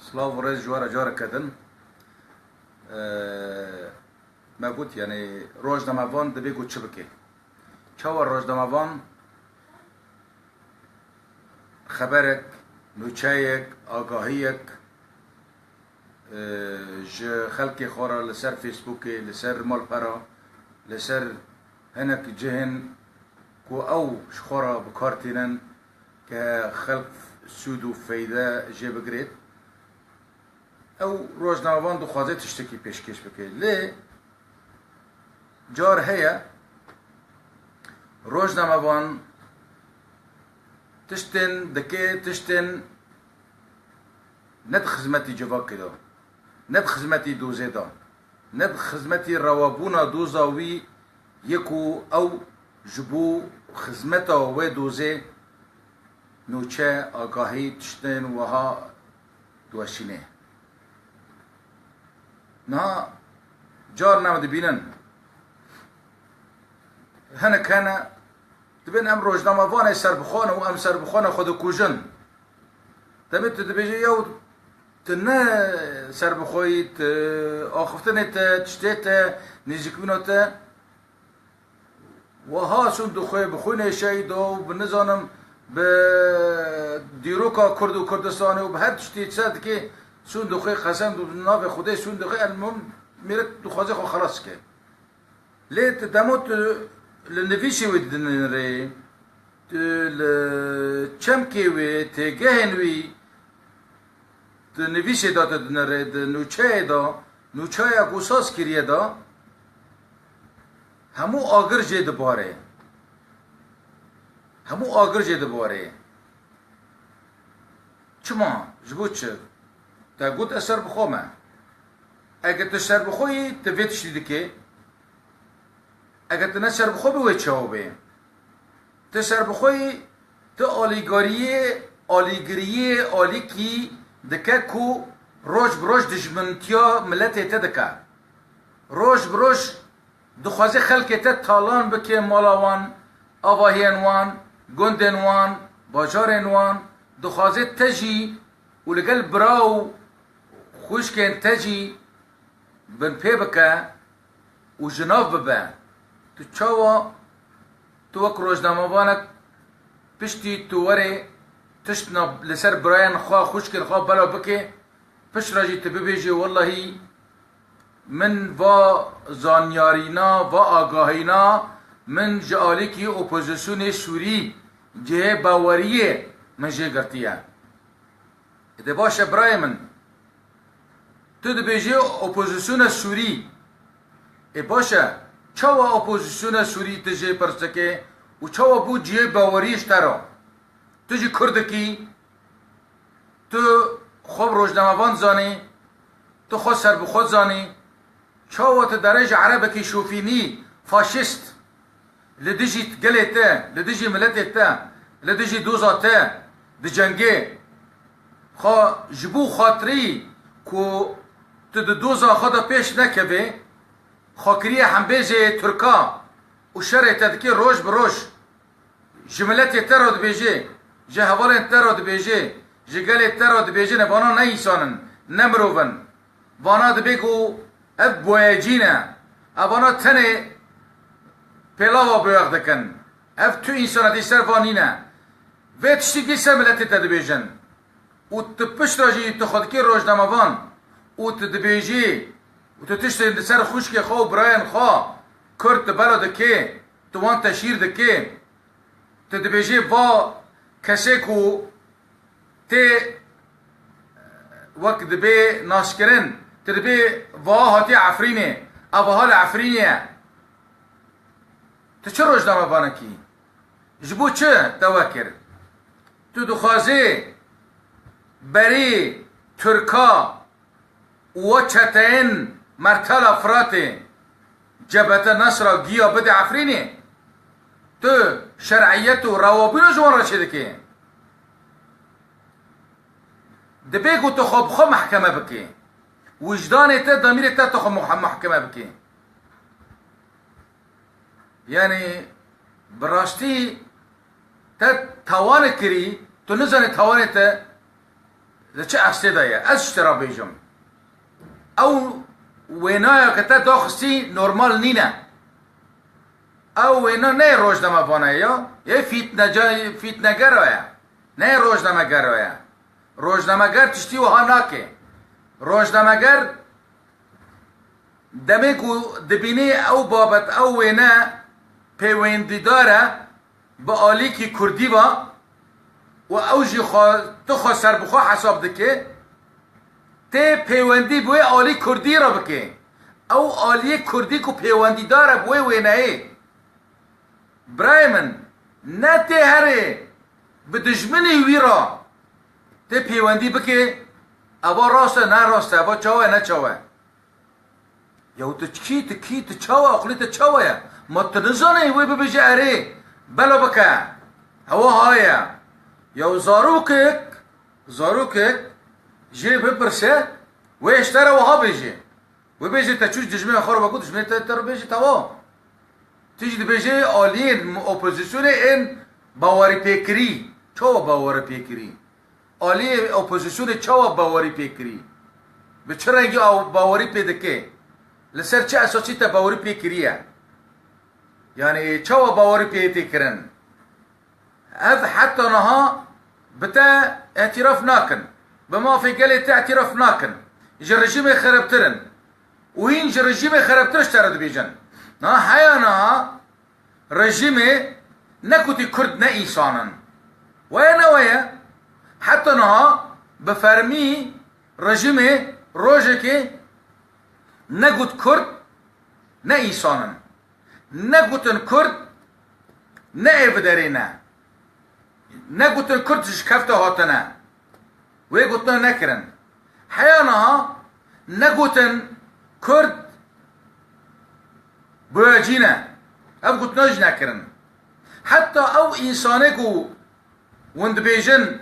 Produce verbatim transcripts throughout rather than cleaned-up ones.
Silav û rêz ji we re careke din. Ee, me got, yanî rojnamevan divê ku çi bike? Çawa rojnamevan xeberek, nûçeyek, agahiyek, ee, ji xelkê xwe re li ser Facebookê, li ser malpera, li ser hinek cihên ku ew ji xwe re bi kar tînin, ke xelk sûd û feyde jê bigirêt. Ew rojnamevan dixwaze tiştekî pêşkêş bike. Lê car heye rojnamevan tiştên dike, tiştên ne di xizmetî civakê de, ne di xizmetî dozê de, ne di xizmetî rewabûna doza wî yê ku ew ji bo xizmeta wê dozê nûçe, agahî, tiştên wiha diweşînê. Niha car ne dibînin. Hinek hene dibên em rojnamevanê serbixwe ne û em serbixwe ne xwe dikujin. Demê tu dibêjî yew tu ne serbixweyî, tu axiftinê te, tiştê te, nêzîkbûna te. Wiha sûnd dixwe bi xwînê şehîda û bi nizanim bi dîroka Kurd û Kurdistanê û bi her tiştî ser dike sûnd dixwe, qesem di navê Xwedê sûnd dixwe, elmim mêrik dixwaze xwe xelas bike. Lê tu demo tu li nivîsê wê dinirê, tu li çemkê wê, têgehên wî, di nivîsê de tu dinirê, di nûçeyê de, nûçeya ku saz kiriye de, hemû agir jê dibarê. Hemû agir jê dibarê. Çima? Ji bo çi? Te got ez serbixwe me. Eger tu serbixwe yî, tu vê tiştî dikê. Eger tu ne serbixwe bî, wê çawa bê? Ti serbixwe yî, ti alîgariyê, alîgiriyê alîkî dike ku roj bi roj dijmintiya miletê te dike. Roj bi roj dixwaze xelkê te talan bike mala wan, avahiyên wan, gundên wan, bajarên wan, dixwaze te jî û li gel bira û xwişkên te jî binpê bike û ji nav bibe. Tu çawa, tu wek rojnamevanek piştî tu werê tiştna li ser birayên xwe, xwişkên xwe belav bike, piştre jî tu bibêjî, wellahî min va zanyarîna, va agahîna min ji alîkî opozisyonê Sûrî cihê baweriyê min jê girtiye. Ê de baş e birayê min. Tu dibêjî opozisyona Sûrî. Ê baş e, çawa opozisyona Sûrî tu jê pirs dikê û çawa bû cihê bawerî ji te re? Tu jî Kurdikî, tu xwe bi rojnamevan zanî, tu xwe serbixwe zanî. Çawa tu derê ji erebekî şofînî, faşîst, li dijî gelê te, li dijî miletê te, li dijî doza te dicengê? Xwe ji bo xatirî ku tu di doza xwe de pêş nekevê, xwe kiriye hembêzê Tirka û şerê te dikê roj bi roj. Ji miletê te re dibêjê, ji hevalên te re dibêjê, ji gelê te re dibêjê, ne vana ne însan in, ne mirov in. Vana dibê ku ev boyecî ne. Evana tenê pêlava boyax dikin. Ev tu însanetî ser van nîne. Vê tiştî dî ser miletê te dibêjin. Û tu piştre jî tu xwe dikî rojnamevan û tu dibêjî û tu tiştên li ser xwişkê xwe û birayên xwe Kurd tu bela dikê, tu wan teşhîr dikê. Tu dibêjî va kesê ku tê wek dibê naskirin, tu dibê va hatiye Efrînê, ev ha li Efrînê ye. Tu çi rojnamevanekî? Ji bo çi te we kir? Tu dixwazî berî Tirka û we çeteyên Mertela Firatê, Cebete Nesra giya bidî Efrînê? Tu şer'iyet û rewabûna ji wan re çêdikî? Dibê ku tu xwe bi xwe mehkeme bikî. Wijdanê te, demîrê te tu xwe muh-, mehkeme bikî. Yanî bi rastî te tawanek kirî, tu nizanî tawanê te Di çi eslê de ye? Ez ji te re bêjim. Ew wênaya ke te daxistî normal nîne. Ew wêna ne yê rojnamevana ye ya. Yê fîtneca-, fîtnegera ye. Ne yê rojnamegera ye. Rojnameger tiştî wiha nake. Rojnameger demê ku dibînî ew babet, ew wêne pêwendîdar e bi alîkî kurdî ve û ew jî xwe, tu xwe serbixwe hesab dike, tê pêwendî bi wê alî kurdî re bike. Ew aliyê kurdî ku pêwendîdar e bi wê wêneyê. Birayê min, ne tê herê bi dijminê wî re tê pêwendî bike, eva rast e, ne rast e, eva çawa ye, ne çawa ye. Ya tu kî, tu kî, tu çawa, aqilê te çawa ye? Ma tu nizanî wê bibêje erê, bela bike. Hewa haye. Ya zarokek, zarokek jê bipirse, wê ji te re wiha bêje. Wê bêje te çû ji dijminê xwe re vekû, dijminê te, te re bêje tewa. Tu jî dibêje aliyên opozisyonê ên bawerî pêkirî. Çawa bawerî pêkirî? Aliyê opozisyonê çawa bawerî pê kirî? Bi çi rengî ew bawerî pê dike? Li ser çi esasî te bawerî pê kiriye? Yanî çawa bawerî pê tê kirin? Ev heta niha bi te îtiraf nakin. Bi mafê gelê te îtiraf nakin. Ji rejîmê xerabtir in. Û hîn ji rejîmê xerabtir ji te re dibêjin. Niha heya niha Rejîmê nekutî Kurd ne însan in. Weye ne weye, heta niha bi fermî rejîmê rojekê negot Kurd ne însan in. Negotin Kurd ne ê bi derê ne. Negotin Kurd ji kefta hatine. Wê gotina nekirin. Heya niha negotin Kurd boyacî ne. Ev gotina jî nekirin. Heta ew însanê ku hûn dibêjin,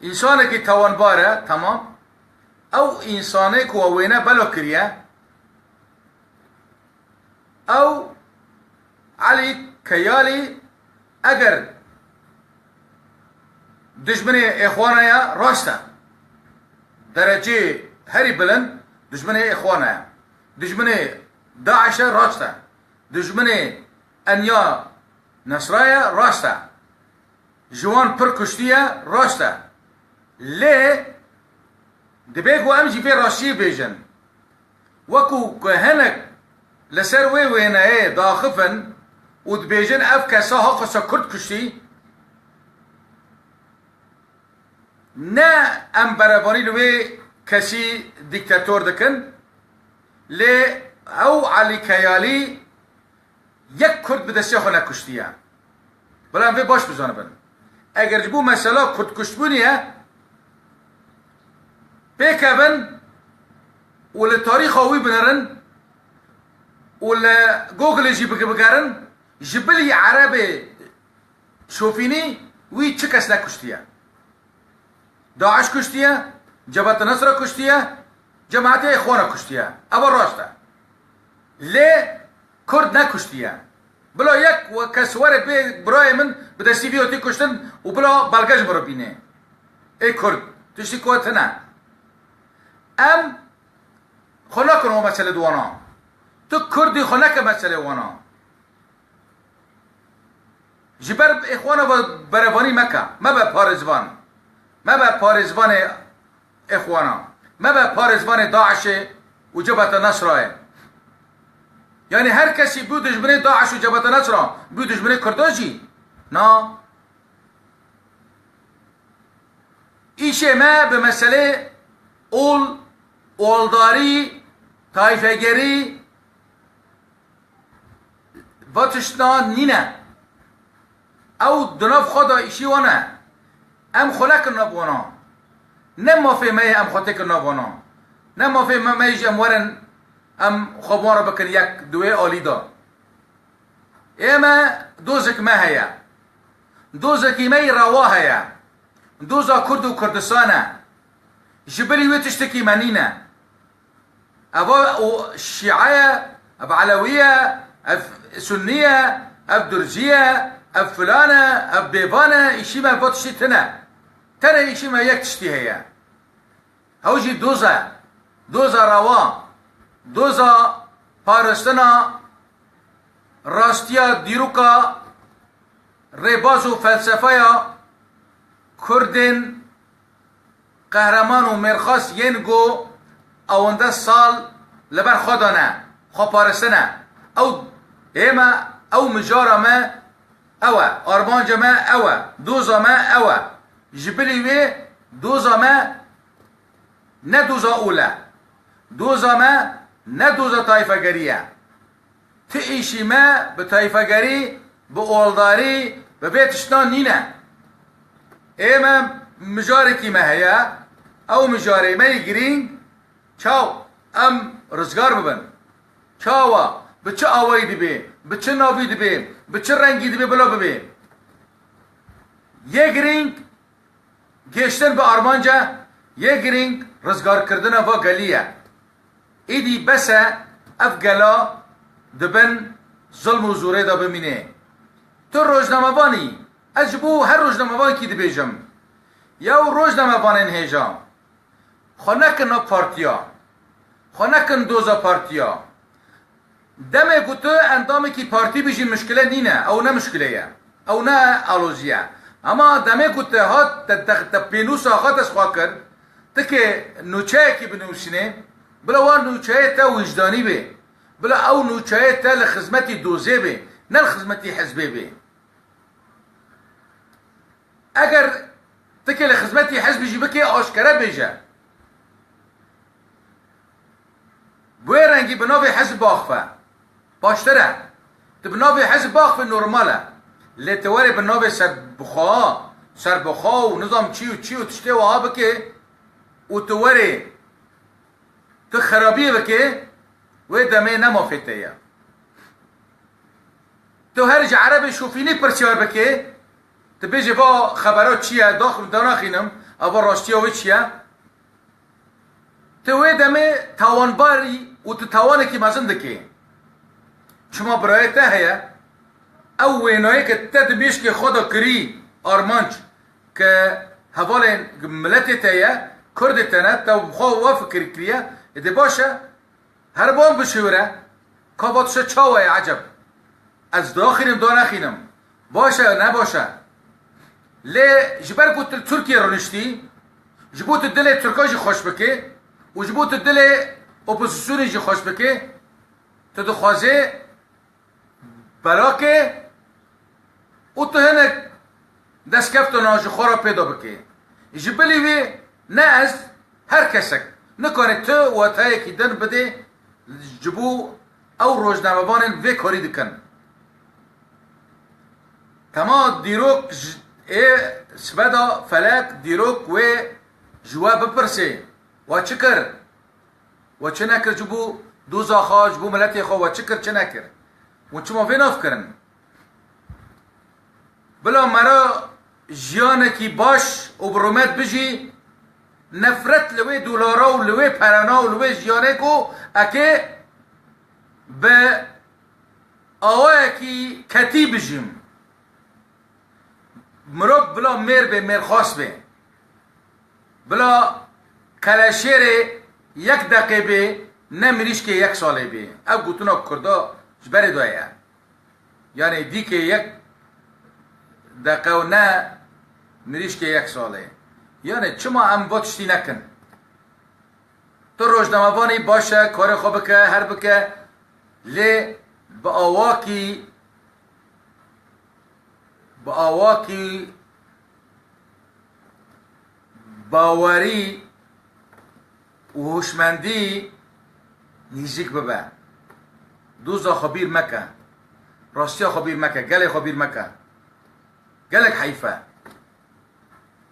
însanekî tawanbar e, temam. Ew însanê ku we wêne belo kiriye, Ew Elî Keyalî eger dijminê Êxwana ye, rast e. Derecê herî bilind dijminê Êxwana ye. Dijminê DAIŞ e, rast e. Dijminê Enya Nesra ye, rast e. Ji wan pir kuştiye, rast e. Lê dibê ku em jî vê rastiyê bêjin. Wekû ku hinek li ser wê wêneyê diaxifin û dibêjin ev kesa haqisa Kurd kuştî, ne em berevanî li wê kesî dîktator dikin, lê ew Elî Keyalî yek Kurd bi destê xwe nekuştiye. Bila em vê baş bizanibin. Eger ji bo mesela Kurdkuştbûnê ye, pêkevin û li tarîxa wî binerin û li Google jî bigi-, bigerin, ji bilî Erebê şofînî wî çi kes nekuştiye. DAIŞ kuştiye, Cebheta Nusra kuştiye, Cemaetê Îxwana kuştiye. Ev rast e. Lê Kurd nekuştiye. Bila yek we kes were bê birayê min bi destî vî tê kuştin û bila belge ji min re bîne. Ê Kurd, tiştî ku tune. Em xwe nakin o mesele di wana. Tu Kurdî xwe neke meselê wana. Ji ber Îxwana ve berevanî meke. Mebe parêzvan. Mebe parêzvanê Îxwana. Mebe parêzvanê DAIŞê û Cebheta Nesrayê. Yanî her kesî bû dijminê DAIŞ û Cebheta Nesra, bû dijminê Kurda jî. Na. Îşê me bi meselê ol, oldarî, tayfegerî, va tiştna nîne. Ew di nav xwe de îşî wan e. Em xwe nekin nav wana. Ne mafê me ye em xwe têkin nav wana. Ne mafê me, me jî em werin em xwe bi wan re bikin yek di wê alî de. Ê me dozek me heye. Dozekî me yî rewa heye. Doza Kurd û Kurdistan e. Ji bilî wê tiştekî me nîne. Ev o şîa ye, ev elewî ye, ev sunnî ye, ev durzî ye, ev filan e, ev bêvan e, îşî me ev tiştî tune. Tenê îşî me yek tiştî heye. Ew jî doza, doza rewa, doza parastina rastiya dîroka rêbaz û felsefeya Kurdên qehreman û mêrxas yên ku ewende sal li ber xwe dane, xwe paristine. Ew ê me, ew mijara me ew e, armanca me ew e, doza me ew e. Ji bilî wê doza me ne doza ol e. Doza me ne doza tayfegerî ye. Ti îşî me bi tayfegerî, bi oldarî, bi vê tiştan nîne. Ê me mijarekî me heye, ew mijarê me yê girîng, çaw em rizgar bibin. Çawa, bi çi awayî dibê, bi çi navî dibê, bi çi rengî dibê bila bibê. Yê girîng Gêştin bi armanca yê girîng rizgarkirina va gelî ye. Êdî bes e ev gela di bin zilm û zorê de bimîne. Tu rojnamevan î, ez ji bo her rojnamevankî dibêjim. Yew rojnamevanên hêja, xwe nekin nav partiya, xwe nekin doza partiya. Demê ku tu endamekî partî bî jî mişkile nîne, ew ne mişkile ye. Ew ne alozî ye. Ema demê ku te hat, te, te, te pênûsa xwe dest xwe kir, ti kê nûçeyekî binûsînê, bila wan nûçeyê te wijdanî bê. Bila ew nûçeyê te li xizmetî dozê bê, ne li xizmetî hizbê bê. Eger ti kê li xizmetî hizbî jî bikê, aşkere bêje. Bi wê rengî bi navê hizb biaxife. Baştir e. Tu bi navê hizb biaxife normal e. Lê tu werê bi navê serbixwe, serbixwe û nizam çi û çi û tiştê wiha bikê û tu werê tu xerabiyê bikê, wê demê ne mafê te ye. Tu her ji erebê şofînî pirsyar bikê, tu bêjê va xebera çi ye, daxim danaxînim, eva rastiya wê çi ye? Tu wê demê tawanbarî û tu tawanekî mezin dikê. Çima birayê te heye, ew wênayê ke te di mêşkê xwe de kirî armanc ke hevalên miletê te ye, kurdê te ne, te bi xwe we fikir kiriye, êdî baş e, her ban bişêwire, ka va tişe çawa ye eceb? Ez daxînim, danexînim. Baş e, ne baş e. Lê ji ber ku tu li Tirkiyê rûniştî, ji bo tu dilê Tirka jî xweş bikê û ji bo tu dilê opozîsyonê jî xweş bikê, tu dixwazê belakê û tu hinek destkeftana ji xwe re pêda bikê. Ji bilî wê ne ez, her kesek nikare tu wateyekî din bidê ji bo ew rojnamevanên vê karî dikin. Tema dîrok ji, ê sibe de felek dîrok wê ji we bipirsê, we çi kir? We çi nekir ji bo doza xwe, ji bo miletê xwe we çi kir, çi nekir? Hûn çima vê nav kirin? Bila mera jiyanekî baş û bi rûmet bijî, nefret li wê dolara û li wê perana û li wê jiyanê ku ekê bi awayekî ketî bijîm. Mirov bila mêr bê, mêrxas bê. Bila qeleşêrê yek deqê bê, ne mirîşkê yek salê bê. Ev gotina Kurda ji berê de ye. Yanê dîkê yek deqe û ne mirîşkê yek salê. Yanê çima em va tiştî nekin? Tu rojnamevanî baş e, karê xwe bike, her bike, lê bi awakî, bi awakî bawerî û hişmendî nîzîk bibe. Doza xwe bîr meke. Rastiya xwe bîr meke. Gelê xwe bîr meke. Gelek heyf e.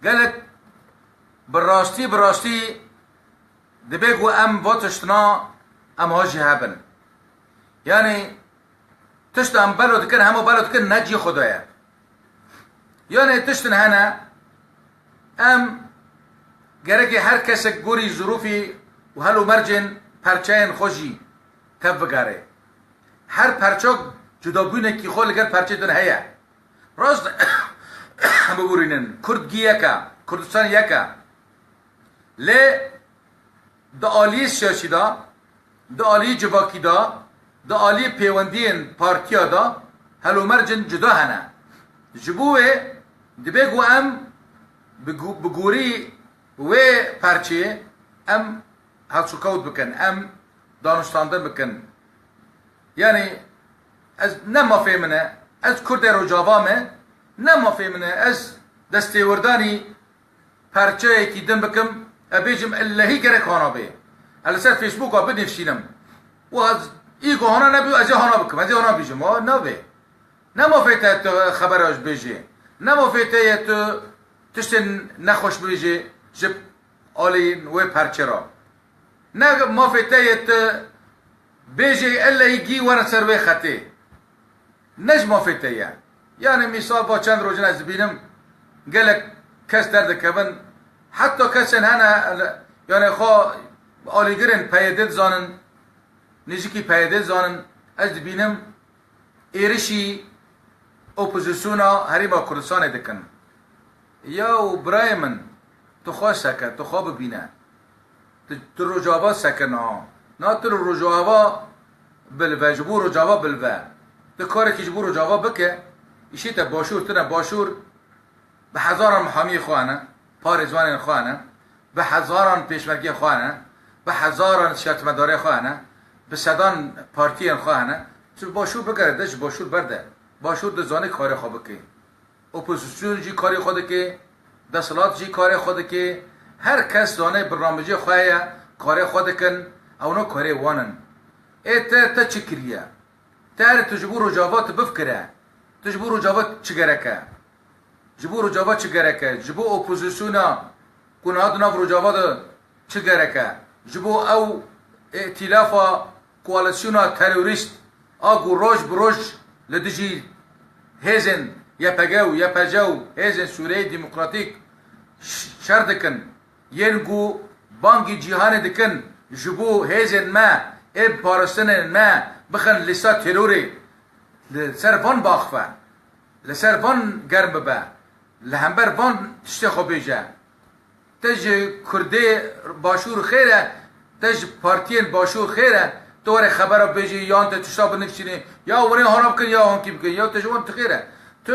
Gelek bi rastî, bi rastî dibe ku em va tiştina em ha jî hebin. Yanî tişt em belo dikin, hema belo dikin, ne cî xwe de ye. Yanê tiştin hene, em gerekê her kesek gorî zirûfî û hel û mercên perçeyên xwe jî tev bigere. Her perçak cudabûnekî xwe li gel perçê din heye. Rast biborînin, Kurd gî yek e. Kurdistan yek e. Lê di aliyê siyasî de, di aliyê civakî de, di aliyê pêwendiyên partiya de helûmercên cuda hene. Ji bo wê dibe ku em bi gu-, bi gorî wê perçeyê em hevsûkewt bikin, em danûstandin bikin. Yanî ez ne mafê min e, ez Kurdê Rojava me, ne mafê min e, ez destêwerdanî perçeyekî din bikim, e bêjim, ellehî gerek hana bê. Ez li ser Facebooka binivîsînim. Û ez î ku hana nebû, ez ê hana bikim, ez ê hana bêjim. O nabe. Ne mafê te tu xebera ji bêjê. Ne mafê te ye tu tiştên nexweş bêjê ji alî wê perçe re. Ne mafê te ye tu bêjê ellehî gî werin ser wê xetê. Ne ji mafê te ye. Yani mîsal va çend rojin ez dibînim gelek kes derdikevin. Heta kesên hene, yani xwe alîgirên P Y D dizanin, nêzîkî P Y D dizanin, ez dibînim êrişî opozîsyona Herêma Kurdistanê dikin. Yaw birayê min, tu xwe seke, tu xwe bibîne. Tu, tu Rojava seke niha. Na tu li Rojava bilive, ji bo Rojava bilive. Tu karekî ji bo Rojava bike, îşê te başûr, tune başûr, bi hezaran mihamiyê xwe hene, parêzvanên xwe hene, bi hezaran pêşmergeyên xwe hene, bi hezaran siyasetmedarê xwe hene, bi sedan partiyên xwe hene. Tu başûr bigere, de ji başûr berde. Başûr dizane karê xwe bike. Opozîsyon jî karê xwe dike, desthilat jî karê xwe dike. Her kes zane bernamecê xwe heye, karê xwe dikin, ewna karê wan in. Ê te, te çi kiriye? Te erê tu ji bo Rojava tu bifikire. Tu ji bo Rojava çi gerek e? Ji bo Rojava çi gerek e? Ji bo opozîsyona ku niha di nav Rojava de çi gerek e? Ji bo ew îtîlafa koalîsyona terorîst a ku roj bi roj li dijî hêzên Y P G û Y P J û hêzên Sûriyeyê Demokratîk ş-, şer dikin, yên ku bangî cîhanê dikin ji bo hêzên me ê biparastinên me bixin lîsta terorê, li ser van biaxife, li ser van germ bibe, li hember van tiştê xwe bêje. Te ji Kurdê Başûr xêr e, te ji partiyên Başûr xêr e, tu were xebera bêjî yan te tişta binivîsînî, ya were hana bikin ya hankî bikin, ya te ji wan tu xêr e. Tu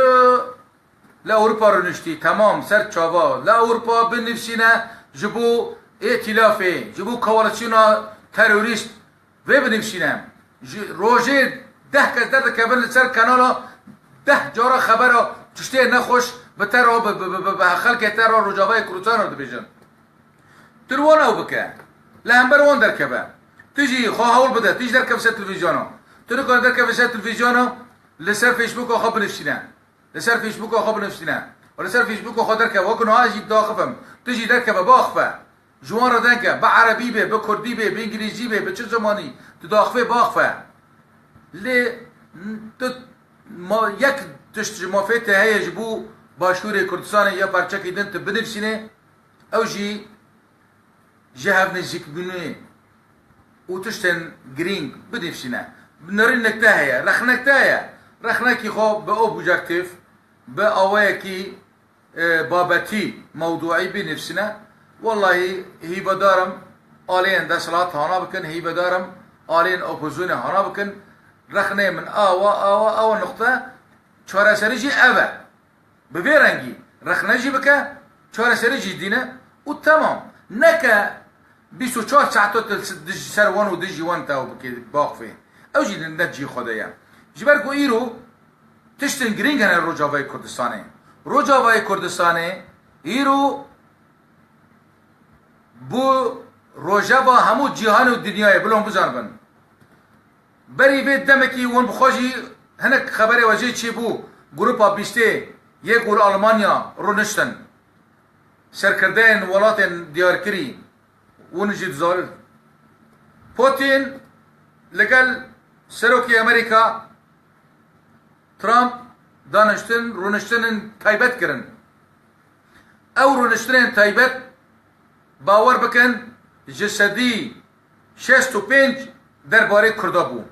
li Ewropa rûniştî, temam, ser çava, li Ewropa binivîsîne ji bo îtîlafê, ji bo koalîsyona terorîst, vê binivîsîne. Ji rojê deh kes derdikevin li ser kanala deh cara xebera tiştê nexweş bi te re, bi, bi, bi, bi, bi xelkê te re, Rojavayê Kurdistan re dibêjin. Tu li wan ew bike. Li hember wan derkeve. Tu jî xwe hewl bide. Tu jî derkeve ser televîzyona. Tu nikare derkeve ser televîzyona, li ser Facebooka xwe binivîsîne. Li ser Facebooka xwe binivîsîne. Û li ser Facebooka xwe derkeve. Wekî niha ez jî diaxifim. Tu jî derkeve, biaxife. Ji wan re deng e. Bi erebî be, bi kurdî be, bi îngilîzî be, bi çi zimanî. Tu diaxifê, biaxife. Lê tu ma-, yek tişt ji mafê te heye ji bo Başûrê Kurdistanê ya parçekî din tu binivîsînê. Ew jî ji hevnêzîkbûnê û tiştên girîng binivîsîne. Nerînek te heye, rexnek te heye. Rexnekî xwe bi objektif, bi awayekî, e, babetî, mewduî binivîsîne. Wellahî hîvedar im aliyên desthilat hana bikin, hîvedar im aliyên opozisyonê hana bikin. Rexneyê min awa, awa, awa nuqte, çareserî jî ev e. Bi vê rengî rexne jî bike, çareserî jî dîne û temam. Neke bîst û çar saet tu dijî ser wan û dijî wan te bike, baxfê. Ew jî ne cihê xwe de ye. Ji ber ku îro tiştên girîng hene Rojavayê Kurdistanê. Rojavayê Kurdistanê îro bû rojeva hemû cîhan û dinyayê, bila hûn bizanibin. Berî vê demekî hûn bi xwe jî hinek xeberê we jê çêbû, grupa bîstê yê ku li Almanya rûniştin. Serkirdeyên welatên diyarkirî, hûn jî dizanin. Putin li gel Serokê Amerîka Trump daniştin, rûniştinên taybet kirin. Ew rûniştinên taybet, bawer bikin, ji sedî şêst û pênc derbarê Kurda bû.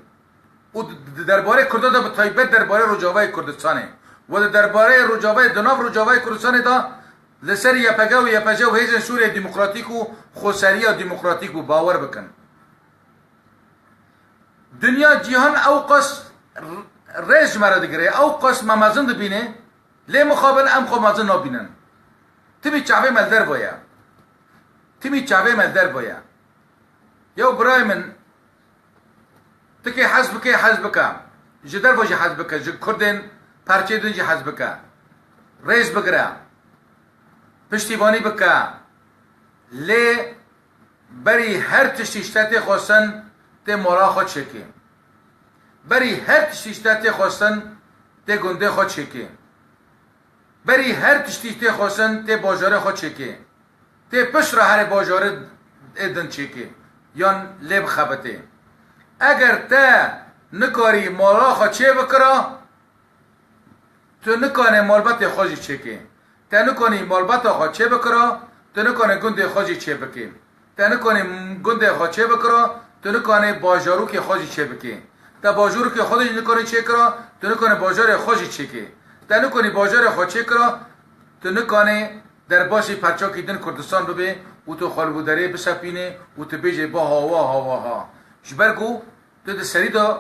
Û di, di derbarê Kurda de, bi taybet derbarê Rojavayê Kurdistanê. Û di derbarê Rojavayê, di nav Rojavayê Kurdistanê de Li ser Y P G û Y P C û Hêzên Sûriyê Demokratîk û Xweseriya Demokratîk bû, bawer bikin. Dinya cîhan ew qas r-, rêz ji me re digire, ew qas me mezin dibîne, lê mixabin em xwe mezin nabînin. Timî çavê me li derve ye. Timî çavê me li derve ye. Yew birayê min, tikê hez bike, hez bike. Ji derve jî hez bike, ji Kurdên perçê din jî hez bike. Rêz bigire. Piştîvanî bike. Lê berî her tiştî ji te tê xwestin, tê mala xwe çêkê. Berî her tiştî ji te tê xwestin, tê gundê xwe çêkê. Berî her tiştî tê xwestin, tê bajarê xwe çêkê. Tê pişt re herê bajarê ê din çêkê. Yan lê bixebitê. Eger te nikarî mala xwe çê bikira, tu nikanê malbetê xwe jî çêkê. Te nikanî malbeta xwe çê bikira, tu nikanê gundê xwe jî çê bikê. Te nikanî gundê xwe çê bikira, tu nikanê bajarokê xwe jî çê bikê. Te bajarokê xwe jî nikanî çêkira, tu nikanî bajarê xwe jî çêkê. Te nikanî bajarê xwe çêkira, tu nikanî derbasî perçakî din Kurdistan bibê û tu xwe li wî derê bisepînê û tu bêjê baha wa ha wa ha. Ji ber ku tu di serî de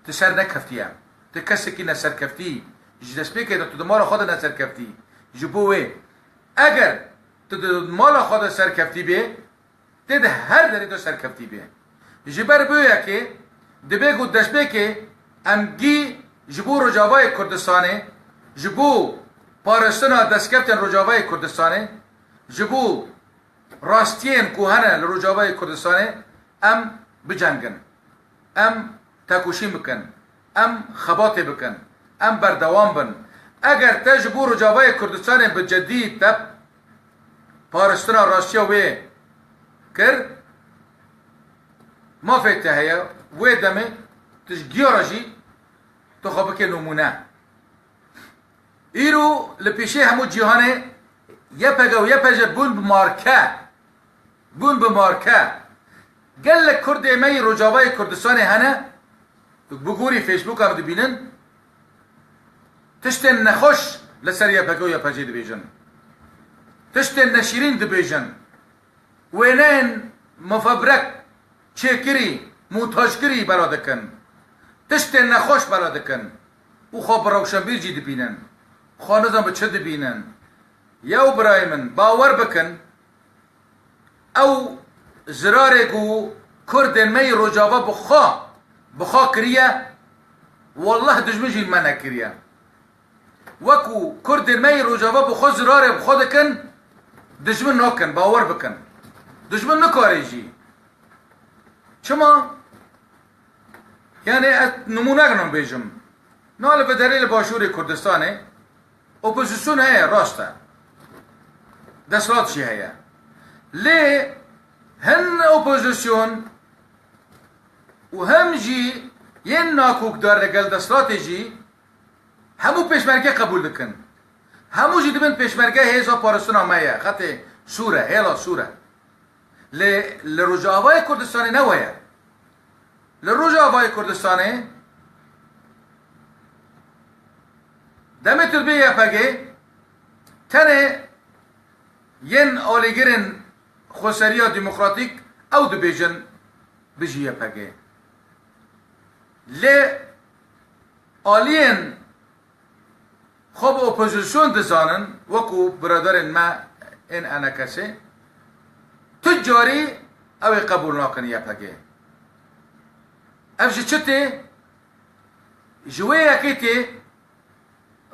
tu ser nekeftiye. Tu kesekî neserkeftî. Ji destpêkê de tu di mala xwe de neserkeftî. Ji bo wê, eger tu di mala xwe de serkeftî bê, tê di her derê de serkeftî bê. Ji ber vê yekê, divê ku destpêkê em gî ji bo Rojavayê Kurdistanê, ji bo parastina destkeftên Rojavayê Kurdistanê, ji bo rastiyên ku hene li Rojavayê Kurdistanê em bicengin. Em tekoşîn bikin. Em xebatê bikin. Em berdewam bin. Eger te ji bo Rojavayê Kurdistanê bi cedî te parastina rastiya wê kir, mafê te heye, wê demê tu ji giya re jî tu xwe bike nimûne. Îro li pêşê hemû cîhanê Y P G û Y P C bûn bi marke. Bûn bi marke. Gelek Kurdê me yî Rojavayê Kurdistanê hene, bi gorî Facebooka em dibînin, tiştên nexweş li ser Y P G û Y P C dibêjin. Tiştên neşîrîn dibêjin. Wêneyên mufebrek çêkirî, montajkirî bela dikin. Tiştên nexweş bela dikin. Û xwe bi rewşenbîr jî dibînin. Xwe nizam bi çi dibînin. Yew birayê min, bawer bikin, ew zirarê ku Kurdên me yî Rojava bi xwe, bi xwe kiriye, wallah dijmin jî li me nekiriye. Wekû Kurdên me yî Rojava bi xwe zirarê bi xwe dikin, dijmin nakin, bawer bikin. Dijmin nikare jî. Çima? Yani ez nimûnek nam bêjim. Na li vê derê li Başûrê Kurdistanê opozîsyon heye, rast e. Desthilat jî heye. Lê hin opozîsyon û hem jî yên nakokdar li gel desthilatê jî hemû pêşmerge qebûl dikin. Hemû jî dibin pêşmerge hêza parastina me ye. Xetê Sûr e, hêla Sûr e. Lê li Rojavayê Kurdistanê ne we ye. Li Rojavayê Kurdistanê demê tu dibê Y P G, tenê yên alîgirên xweseriya demokratîk ew dibêjin bijî Y P G. Lê aliyên xwe bi opozîsyon dizanin, wekû biraderên me ên E N K S'ê, tu carî ew ê qebûl nakin Y P G. Ev ji çi tê? Ji wê yekê tê,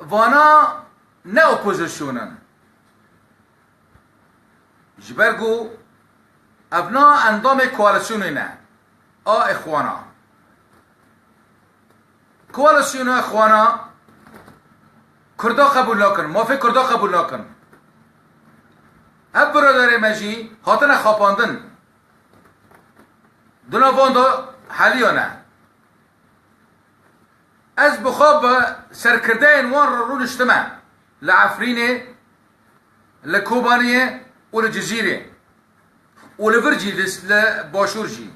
vana ne opozîsyon in. Ji ber ku ev na endamê koalîsyonê ne, a Îxwana. Koalîsyona Îxwana Kurda qebûl nakin, mafê Kurda qebûl nakin. Ev biraderê me jî hatine xapandin. Di nav wan de heliya ne. Ez bi xwe bi serkirdeyên wan re rûniştime li Efrînê, li Kobaniyê û li Cizîrê û li vir jî li, li Başûr jî.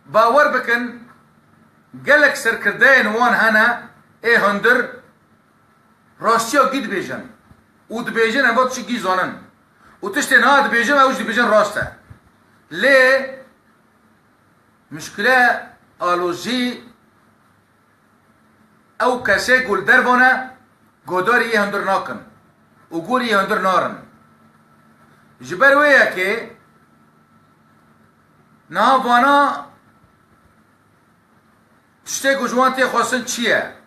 Bawer bikin, gelek serkirdeyên wan hene ê hundir rastiya gî dibêjin. û dibêjin em va tiştekî zanin. Û tiştê niha dibêjin ew jî dibêjin rast e. Lê mişkile alozî ew kesê ku li derva ne guhdarî yê hundir nakin û gorî yê hundir narin. Ji ber wê yekê niha vana tiştê ku ji wan tê xwestin çi ye?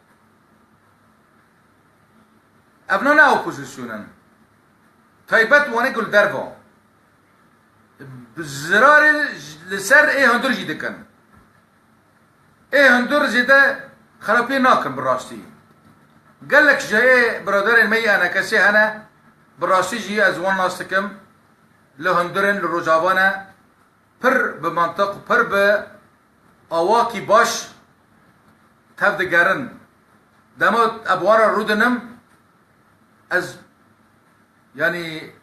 Evna ne opozîsyon in. Taybet wan ê ku li derva. Bi zirarê li ser ê hundir jî dikin. Ê hundir zêde xerapî nakin bi rastî. Gelek ji ê biraderên me yê enekesê hene, bi rastî jî ez wan nas dikim, li hundir in, li Rojava ne, pir bi mantiq, pir bi awakî baş tev digerin. Dema ez bi wan re rûdinim, ez, yanî,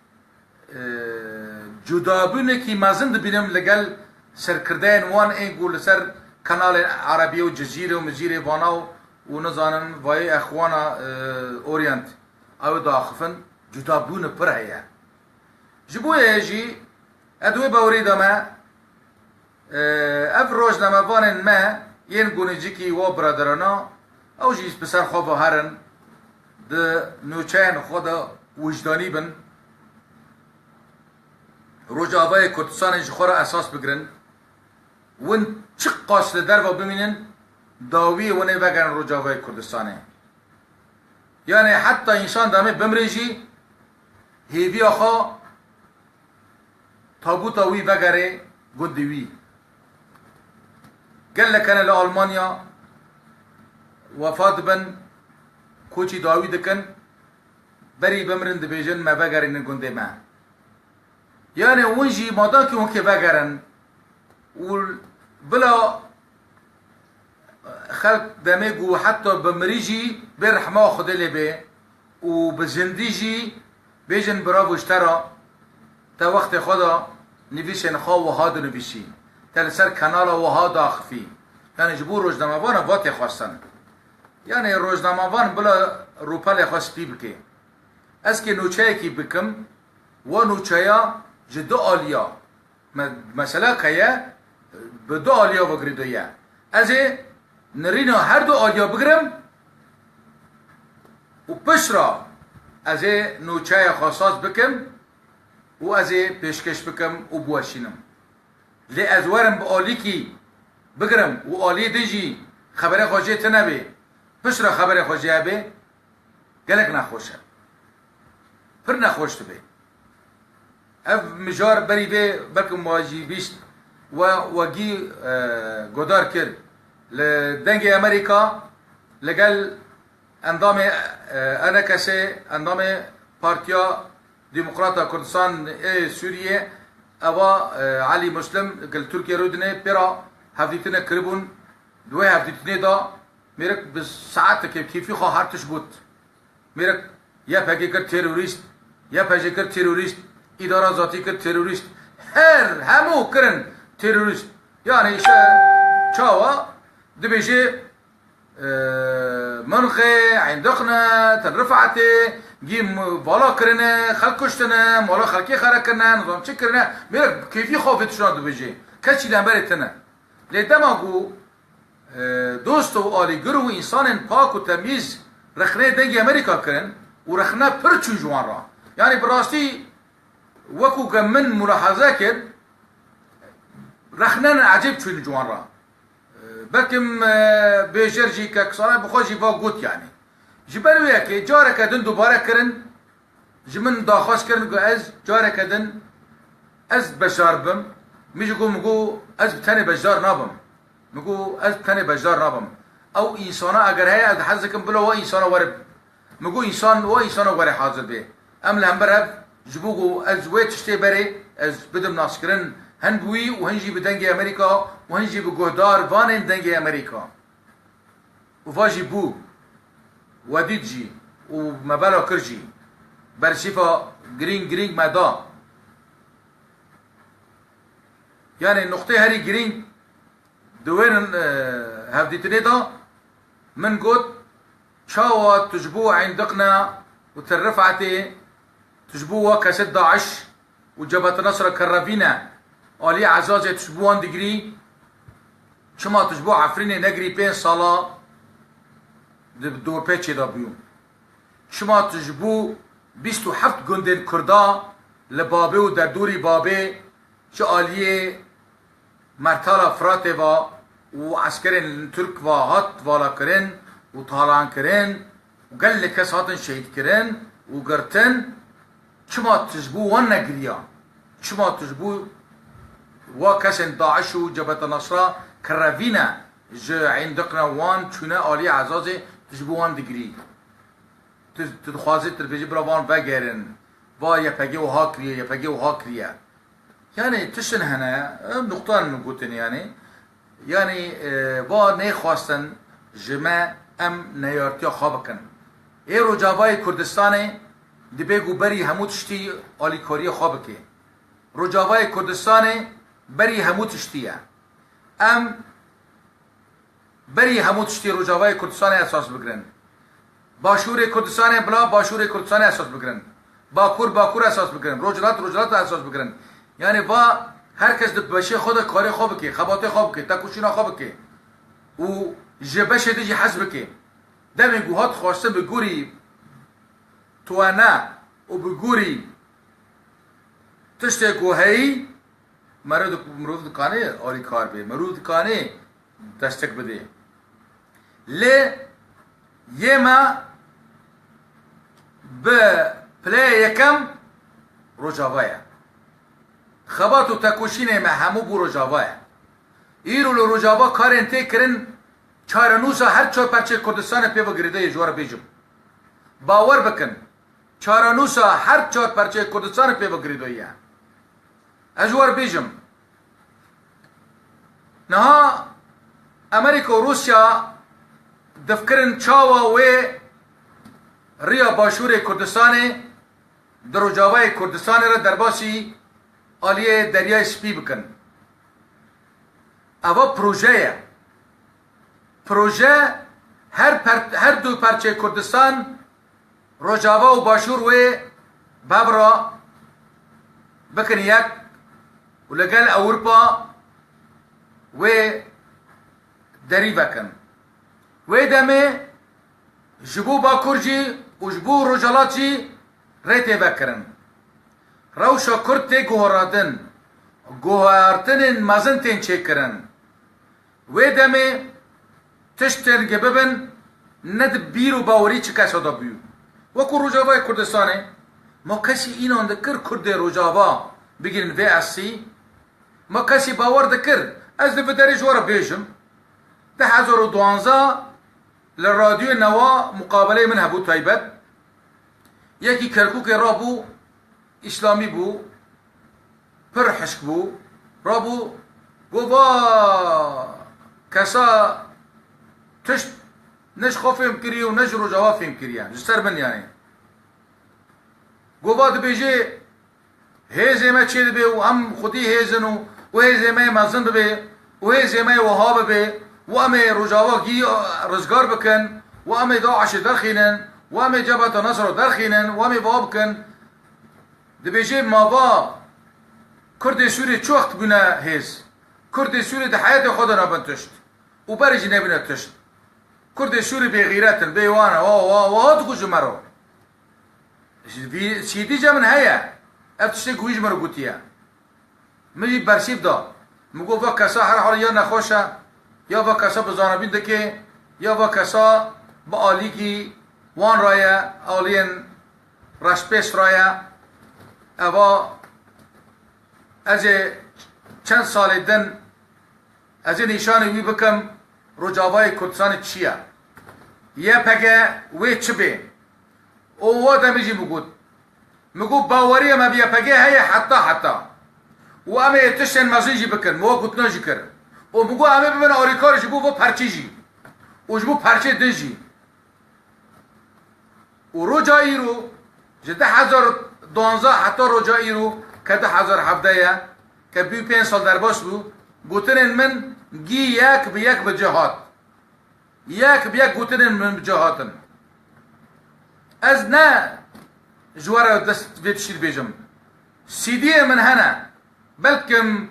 e, cudabûnekî mezin dibînim li gel serkirdeyên wan ên ku li ser kanalên Erebî û Cizîrê û Mizîrê vana û, û nizanim vayê exwana, e, Orient ew diaxifin, cudabûne pir heye. Ji bo yê jî ez di wê bawerî de me, e, ev rojnamevanên me yên ku nêzîkî wa biraderana, ew jî bi ser xwe ve herin, di nûçeyên xwe de wijdanî bin, Rojavayê Kurdistanê ji xwe re esas bigirin, win çiqas li derve bimînin, dawiyê win ê vegerin Rojavayê Kurdistanê. Yanê heta însan demê bimrê jî hêviya xwe tabûta wî vegerê gundê wî. Gelek hene li Almanya wefat dibin, koçî dawî dikin, berî bimrin dibêjin me vegerînin gundê me. Yanê hûn jî madakî hûn kê vegerin û bila xelk demê ku heta bi mirî jî bê rehma Xwedê lê bê û bi zindî jî bêjin biravo ji te re, te wextê xwe da nivîsên xwe wiha dinivîsî, te li ser kanala wiha daxifî. Yanê ji bo rojnamevanan va tê xwestin. Yanê rojnamevan bila rûpelê xwe spî bike. Ez kê nûçeyekî bikim, wa nûçeya ji du aliya. Me-, mesela ke ye, bi du aliya ve girêdo ye. Ez ê nirîna her du aliya bigirim û pişt re ez ê nûçeya xwe saz bikim û ez ê pêşkêş bikim û biweşînim. Lê ez werim bi alîkî bigirim û aliyê din jî xeberê xwe jê tune bê, pişt re xeberê xwe jê hebe, gelek nexweş e. Pir nexweş dibe. Ev mijar berî vê belkim we jî bîst we wegî, e, godar kir. Li Dengê Amerîka, li gel endamê, e, E N K S, endamê Partiya Demokrata Kurdistan ê Sûriyê, eva, e, Elî Muslim, li Tirkiye rûdine pêra hevdîtine kiribûn. Di wê hevdîtinê de mêrik bi saetekê kêfî xwe her tişt got. Mêrik Y P G kir terorîst, Y P J kir terorîst, îdara zatî kir terorîst. Her hemû kirin terorîst. Yanî îşte çawa dibêje, e, Minxê, Eyndiqne, Til Rifetê, gî vala kirine, xelk kuştine, mala xelkê xere kirine, nizam çi kirine. Mêrik kêfî xwe vê tiştan dibêje. Kes jî li hemberê tine. Lê dema ku e, dost û alîgir û însanên pak û temîz rexneyê Dengê Amerîka kirin û rexne pir çû ji wan re. Yanî bi rastî wekû ke min mulahaze kir, rexneyên ecêb çûn ji wan re. E, belkim, e, bêjer jî kek Sare bi xwe jî va got yanî. Ji ber wê yekê careke din dubare kirin, ji min daxwaz kirin ku ez careke din ez beşdar bim. Min jî got, min got, ez bi tenê beşdar nabim. Min got, ez bi tenê beşdar nabim. Ew însana eger heye, ez hez dikim bila wa însana were. Min got, însan, wa însana were hazir bê. Em li hember hev ji bo ku ez wê tiştê berê, ez bidim naskirin hin bi wî û hin jî bi Dengê Amerîka û hin jî bi guhdar vanên Dengê Amerîka. Û va jî bû, we dît jî û me bela kir jî. Bersiva girîng girîng me da. Yanî nuqtê herî girîng di wê, e, hevdîtinê de min got, çawa tu ji bo Eyndiqne û Til Rifetê Tu ji bo wa kesê DAIŞ û Cebhete Nusra kerrevîne aliyê Ezazê, tu ji bo wan digirî, çima tu ji bo Efrînê negirî pênc sala di dorpêçê de bû? Çima tu ji bo bîst û heft gundên Kurda li Babê û derdorî Babê ji aliyê Mertala Firatê ve û eskerên Tirk ve hat valakirin û talankirin û gelek kes hatin şehîdkirin û girtin, çima tu ji bo wan negiriya? Çima tu ji bo wa kesên DAIŞ û Cebhete Nusra kerrevîne ji Îndiqna wan çûne aliyê Ezazê, tu ji bo wan digirî? Tu, tu dixwazî tu dibêjî bira van vegerin. Va Y P G wiha kiriye, Y P G wiha kiriye. Yani tiştin hene, em nuqtan min gotin yani. Yani, e, va nêxwestin ji me em neyartiya xwe bikin. Ê Rojavayê Kurdistanê dibê ku berî hemû tiştî alîkariya xwe bike. Rojavayê Kurdistanê berî hemû tiştî ye. Em berî hemû tiştî Rojavayê Kurdistanê esas bigirin. Başûrê Kurdistanê bila Başûrê Kurdistanê esas bigirin. Bakur Bakur esas bigirin. Rojhilat Rojhilat esas bigirin. Yani va her kes di beşê xwe de karê xwe bike, xebatê xwe bike, tekoşîna xwe bike. Û ji beşê din jî hez bike. Demê ku hat xwestin bi gorî tuwana û bi gorî tiştê ku heyî, Meriv dik-, mirov dikanê alîkar bê, mirov dikanê destek bidê. Lê yê me bi pileyê yekem Rojava ye. Xebat û tekoşînê me hemû bû Rojava ye. Îro li Rojava karên tê kirin, çarenûsa her çar perçeyê Kurdistanê pê ve girêdayî, ji we re bêjim. Bawer bikin, çarenûsa her çar perçeyê Kurdistanê pê ve girêdayî ye. Ez ji we re bêjim, niha Amerîka û Rûsya difikirin çawa wê riya Başûrê Kurdistanê di Rojavayê Kurdistanê re derbasî aliyê Deryayê Spî bikin. Eva proje ye. Proje her per-, her du perçeyê Kurdistan, Rojava û Başûr wê bi hev re bikin yek û li gel Ewropa wê derî vekin. Wê demê ji bo Bakur jî û ji bo Rojhilat jî rê tê vekirin. Rewşa Kurd tê guherandin, guhertinên mezin tên çêkirin. Wê demê tiştên ge bibin, ne di bîr û bawerî çi kesa de bû. Wekû Rojavayê Kurdistanê, ma kesî înan dikir Kurdê Rojava bigihînin vê astî? Ma kesî bawer dikir? Ez di vê derê ji we re bêjim, du hezar û duwanzdeh li Radyoyê Newa muqabeleyê min hebû taybet. Yekî Kerkûkê rabû, îslamî bû, pir hişk bû, rabû, got, va kesa tişt ne ji xwe fêm kiriye û ne ji Rojava fêm kiriye. Ji ser min yani. Got, va dibêje, hêzê me çê dibe û em xwedî hêz in û, û hêzê me yê mezin bibe û hêzê me yê wiha bibe û em ê Rojava gî rizgar bikin û em ê DAIŞê derxînin û em ê Cebheta Nusra derxînin û em ê wiha bikin. Dibêje, ma va Kurdê Sûrî çi wext bûne hêz? Kurdê Sûrî di heyetê xwe de nabin tişt û berê jî nebîne tişt. Kurdê Sûrî bêxîret in, bêwan e, wa, wa, wa, wa digo ji me re. Ji vî C D ca min heye. Ev tiştê ku wî ji min re gotiye. Min jî bersîv da. Min got, va kesa her halî ya nexweş e, ya va kesa bi zanabîn dike, ya va kesa bi alîkî wan re ye, aliyên reştpêst re ye. Eva ez ê çend salê din ez ê nîşanî wî bikim, Rojavayê Kurdistanê çi ye? Y P G wê çi bê? Û wa demê jî min got. Min got, baweriya me bi Y P G heye heta heta. Û em ê tiştên mezin jî bikin. Min wa gotina jî kir. Û min got, em ê bibin alîkar ji bo vê perçî jî. Û ji bo perçê din jî. Û roja îro, ji du hezar û duwanzdeh heta roja îro, ke du hezar hevdeh ye, ke bî pênc sal derbas bû, gotinên min gî yek bi yek bi cih hat. Yek bi yek gotinên min bi cih hatin. Ez ne Ji we re dest vê tiştî dibêjim. C D'yê min hene. Belkim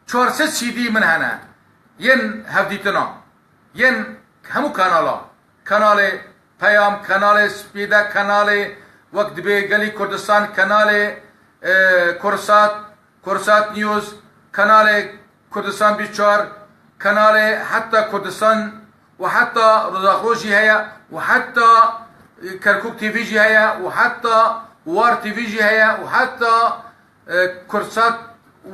çar sed C D min hene. Yên hevdîtina. Yên hemû kanala. Kanalê Peyam, kanalê Spîde, kanalê wek dibê Gelî Kurdistan, kanalê, e, Kursat, Kursat News, kanalê Kurdistan bîst çar, kanalê heta Kurdistan û heta Rozaxo jî heye û heta, e, Kerkûk T V jî heye û heta War T V jî heye û heta, e, Kurdsat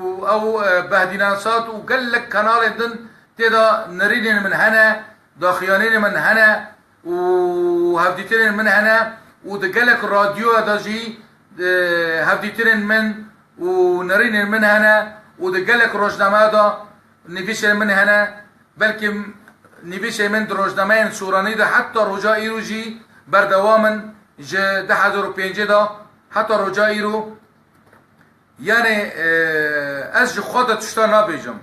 û ew, e, Behdînansat û gelek kanalên din tê de nerînên min hene, daxuyanînên min hene û hevdîtinên min hene û di gelek radyoya de jî, e, hevdîtinên min û nerînên min hene û di gelek rojnameya de nivîsên min hene. Belkî nivîsên min di rojnameyên soranî de heta roja îro jî berdewam in, ji du hezar û pêncê de heta roja îro. Yanî, e, ez ji xwe de tişta nabêjim.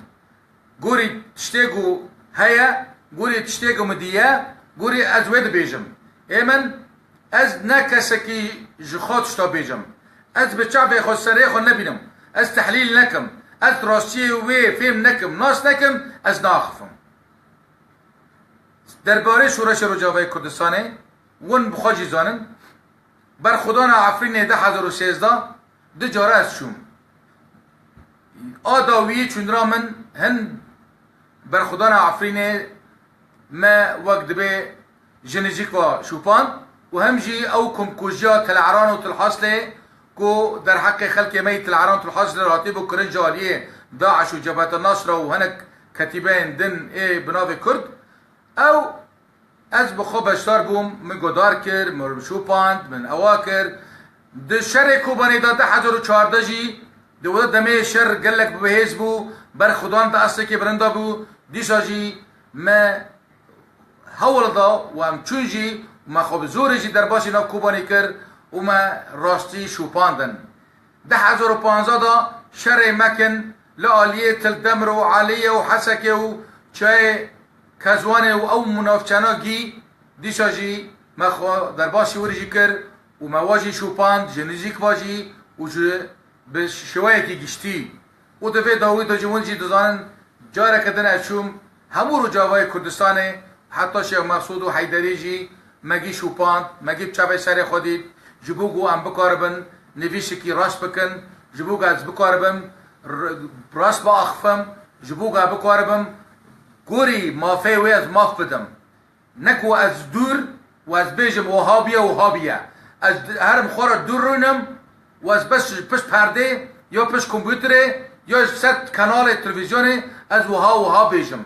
Gorî tiştê ku heye, gorî tiştê ku min diye, gorî ez wê dibêjim. Ê min, ez ne kesekî ji xwe tişta bêjim. Ez bi çavê xwe serê xwe nebînim. Ez tehlîl nekim. Ez rastiyê wê fêm nekim, nas nekim, ez naxifim. Derbarê Şoreşa Rojavayê Kurdistanê, win bi xwe jî zanin, berxwedana Efrînê du hezar û sêzdeh du cara ez çûm. A dawiyê çûnra min hin berxwedana Efrînê me wek dibê ji nijîk ve şûpand û hem jî ew komkujiya Til Eran û Til Haslê ku derheqê xelkê me yî Til Eran Til Haslê re hatibû kirin ji aliyê DAIŞ û Cebhete Nasra û hinek ketîbeyên din ê bi navê Kurd, ew Ez bi xwe beşdar bûm, min godar kir, min şopand, min ewa kir. Di şerê Kobanê de du hezar û çardeh jî, di wê demê şer gelek bi bihêz bû, berxwedan di estekê bilind de bû, dîsa jî me hewl da û em çûn jî û me xwe bi zorê jî derbasî nav Kobanê kir û me rastî şopandin. Du hezar û panzdeh de şerê me kin li aliyê Til Demir û Aliyê û Hesekê û Çiyayê Kezwanê û ew navçena gî dîsa jî me xwe derbasî wir jî kir û me wa jî şopand, ji nizîk va jî û ji bi şêweyekî giştî. Û di vê dawî de jî hûn jî dizanin, careke din ez çûm hemû Rojavayê Kurdistanê, heta Şêx Mexsûd û Heyderî jî me gî şopand, me gî bi çavê serê xwe dît, ji bo ku em bikaribin nivîsîkî rast bikin, ji bo ku ez bikaribim r-, rast biaxifim, ji bo ku ez bikaribim gorî mafê wê ez maf bidim. Ne ku ez dûr û ez bêjim wiha bûye, wiha bûye. Ez d-, herim xwe re dûr rûnim û ez bes ji pişt perdê ya pişt kompûterê ya ji ser kanalê televîzyonê ez wiha, wiha bêjim.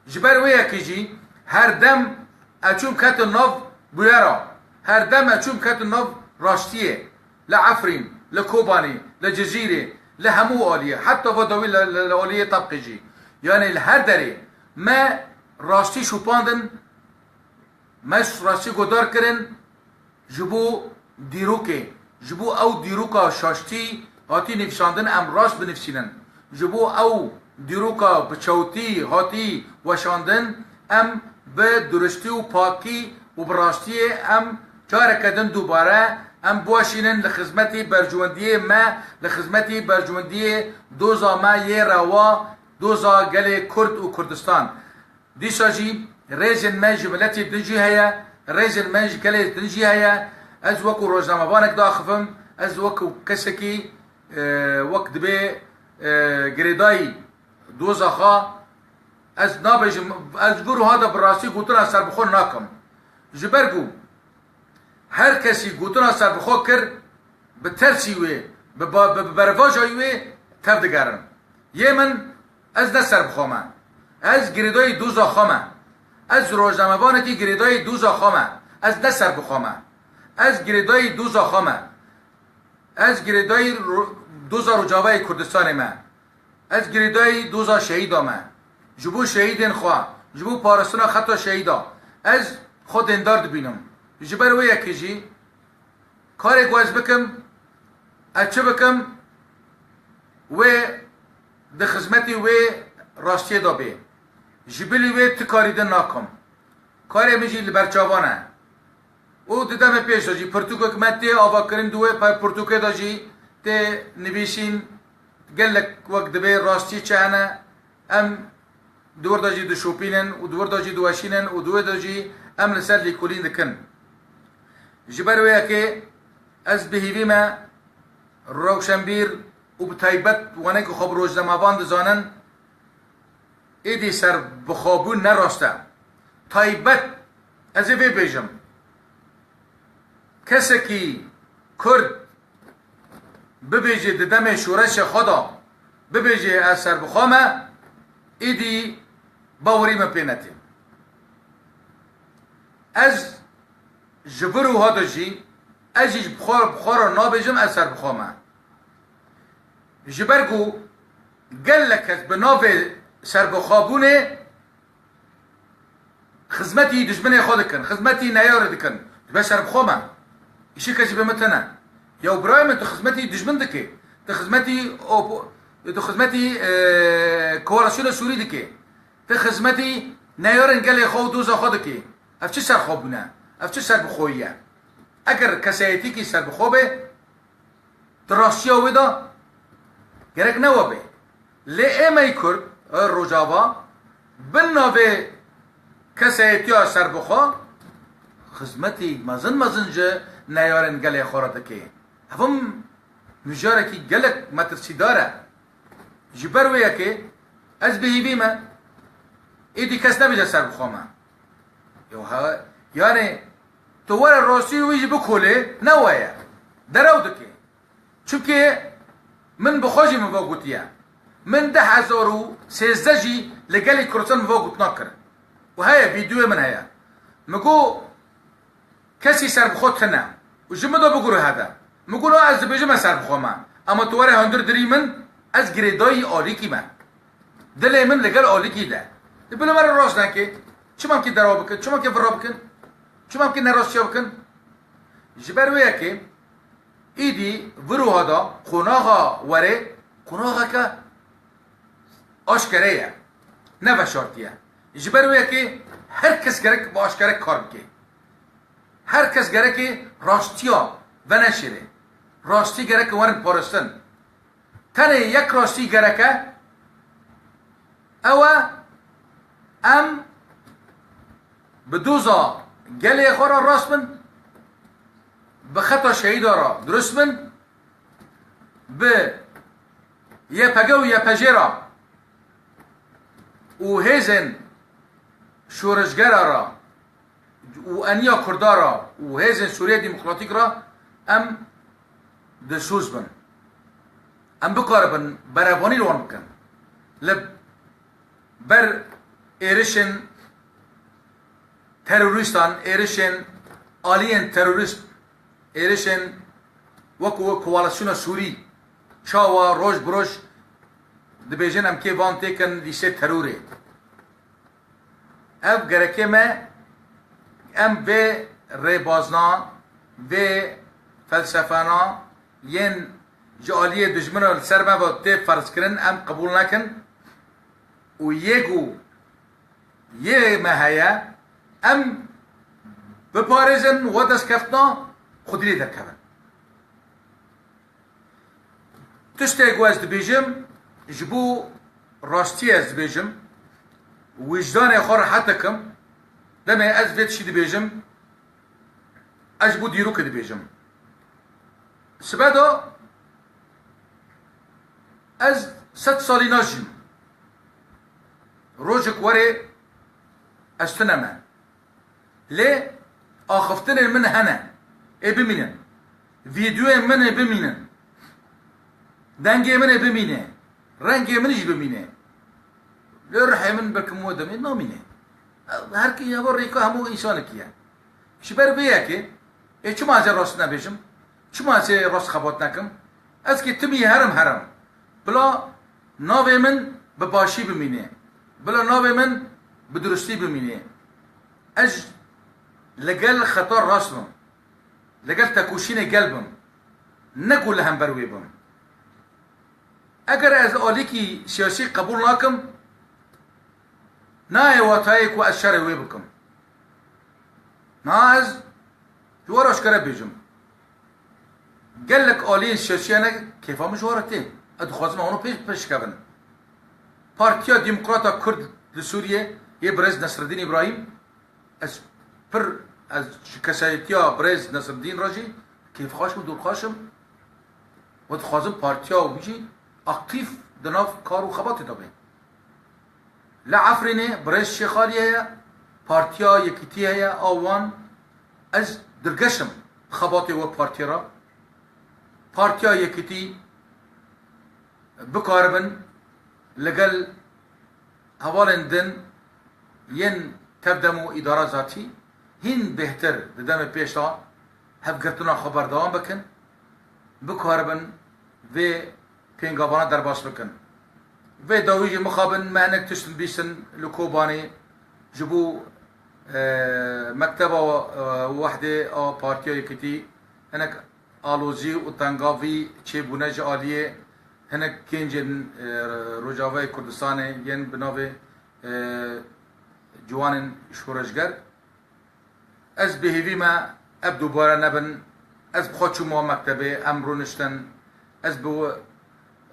Ji ber wê yekê jî her dem ez çûm ketim nav bûyera. Her dem ez çûm ketim nav raştiyê. Li Efrîn, li Kobanê, li Cizîrê, li hemû aliyê. Heta va dawî li, li, li aliyê tebqê jî. Yanî li her derê me raştî şopandin, me rastî godar kirin ji bo dîrokê, ji bo ew dîroka şaştî hatî nivîsandin, em rast binivîsînin. Ji bo ew dîroka bi çewtî hatî weşandin, em bi duristî û pakî û bi rastiyê em careke din dubare em biweşînin li xizmetî berjewendiyê me, li xizmetî berjewendiyê doza me yê rewa, doza gelê Kurd û Kurdistan. Dîsa jî rêzên me ji miletê din jî heye, rêzên me ji gelê din jî heye. Ez wekû rojnamevanek diaxifim, ez wekû kesekî, e, wek dibê, e, girêdayî doza xwe, ez nabêjim, ez vir wiha de bi rastî gotina serbixwe nakim. Ji ber ku her kesî gotina serbixwe kir, bi tersî wê, bi ba-, bi, bi bervaja wê tev digerin. Yê min, ez ne serbixwe me. Ez girêdayî doza xwe me. Ez rojnamevanekî girêdayî doza xwe me. Ez ne serbixwe me. Ez girêdayî doza xwe me. Ez girêdayî ro-, doza Rojavayê Kurdistanê me. Ez girêdayî doza şehîda me. Ji bo şehîdên xwe, ji bo parastina xeta şehîda, ez xwe dêndar dibînim. Ji ber wê yekê jî karê ku ez bikim, ez çi bikim, wê di xizmetî wê rastiyê de bê. Ji bilî wê ti karî din nakim. Karê min jî li ber çavan e. Û di demê pêş de jî pirtûkek me tê avakirin, di wê pe-, pirtûkê de jî tê nivîsîn, gelek wek dibê rastî çi hene, em di wir de jî dişopînin û di wir de jî diweşînin û di wê de jî em li ser lêkolîn dikin. Ji ber wê yekê ez bi hîvî me rewşenbîr û bi taybet wanê ku xwe bi rojnamevan dizanin, êdî serbixwebûn ne rast e. Taybet ez ê vê bêjim. Kesekî Kurd bibêje di demê şoreşê xwe de, bibêje ez serbixwe me, êdî bawerî min pê netê. Ez ji vir û ha de jî, ez jî ji xwe, bi xwe re nabêjim ez serbixwe me. Ji ber ku gelek kes bi navê serbixwebûnê xizmetî dijminê xwe dikin, xizmetî neyarê dikin. Dibe serbixwe me. Îşê kesî bi min tune. Ya birayê min, tu xizmetî dijmin dikê. Tu xizmetî opo-, tu xizmetî, e, koalisyona Sûrî dikê. Tu xizmetî neyarên gelê xwe û doza xwe dikê. Ev çi serxwebûn e? Ev çi serbixweyî ye? Eger kesayetîkî serbixwe be, di rastiya wê de gerek ne we bê. Lê êmey Kurd, e, Rojava, bin navê kesayetiya serbixwe, xizmetî mezin mezin ji neyarên gelê xwe re dike. Ev mijarekî gelek metirsîdar e. Ji ber wê yekê ez bi hîvî me, êdî kes nebêje serbixwe me. Yo, he, yani, tu were rastî wî jî bikolê, ne we ye. Derew dike. Çimkî min bi xwe jî min ve gotiye. Min du hezar û sêzdeh jî li gelê Kurdistan min ve gotina kir. Û heye, vîdeoyê min heye. Min got, kesî serbixwe tune. Û ji min de bigure hede. Min got, na ez dibêjim ez serbixwe me. Ama tu were hundir dirî min, ez girêdayî alîkî me. Dilê min li gel alîkî de. Li bila me re rast neke. Çima em kê derew bikin? Çima em kê vira bikin? Çima em kê nerastiya bikin? Ji ber wê yekê, îdî vir û ha de qonaxa werê, qonaxeke aşkere ye. Ne veşartî ye. Ji ber wê yekê her kes gerek bi aşkere kar bike. Her kes gerekê rastiya veneşêrê. Rastî gerek werin parastin. Tenê yek rastî gereke, ew e, em bi doza gelê xwe re rast bin, bi xeta şehîda re durust bin, bi Y P G û Y P J re û hêzên şoreşgera re û eniya Kurda re û hêzên Sûriye Demokratîk re em dilsoz bin. Em bikaribin berevanî li wan bikin. Li ber êrişên terorîstan, êrişên aliyên terorîst, êrişên wekî Koalisyona Sûrî, çawa roj bi roj dibêjin em kê van têkin lîstê terorê. Ev gerekê me, em vê rêbazna, vê felsefana yên ji aliyê dijmina li ser me ve tê ferzkirin, em qebûl nekin û yê ku yê me heye, em biparêzin, we destkeftina xwedî lê derkevin. Tiştê ku ez dibêjim, ji bo rastiyê ez dibêjim, wijdanê xwe rehet dikim, demê ez vê tiştî dibêjim, ez ji bo dîrokê dibêjim. Sibe de ez sed salî najîm. Rojek werê ez tune me. Lê axiftinên min hene. Ê bimînin. Vîdeoyên min ê bimînin. Dengê min ê bimîne. Rengê min jî bimîne. Lê ruhê min belkim we demê namîne. Her kî ya rêka hemû însanekî ye. Ji ber vê yekê, ê çima ez ê rast nebêjim? Çima ez ê rast xebat nekim? Ez kê timî herim herim. Bila navê min bi başî bimîne. Bila navê min bi durustî bimîne. Ez li gel xeta rast bim. Li gel tekoşînê gel bim. Ne ku li hember wê bim. Eger ez alîkî siyasî qebûl nakim, nayê watayê ku ez şerê wê bikim. Na ez Ji we re aşkere bêjim. Gelek aliyên siyasî hene kêfa min ji we re tê. Ez dixwazim hûn pêş pêşkevin. Partiya Demokrata Kurd li Sûriyê yê birêz Nesreddîn Îbrahîm, ez pir, ez ji kesayetiya birêz Nesreddîn re jî kêfxweş im, dûrxweş im. Û dixwazim partiya wî jî aktîf di nav kar û xebatê de be. Li Efrînê birêz Şêxalî heye, Partiya Yekîtî heye, a wan ez dirgeş im xebatê wek partiyê re. Partiya Yekîtî bikaribin li gel hevalên din yên tevdem û îdara zatî hîn bêhtir di demê pêş de hevgirtina xwe berdewam bikin, bikaribin vê pêngavana derbas bikin. Vê dawî jî mixabin me hinek tişt bîstin li Kobanê ji bo, e, mekteba, e, wehdê a Partiya Yekîtî hinek alozî û tengavî çêbûne ji aliyê hinek gencên, e, Rojavayê Kurdistanê yên bi navê, e, ciwanên şoreşger. Ez bi hêvî me ev dubare nebin. Ez bi xwe çûma mektebê, em rûniştin. Ez bi,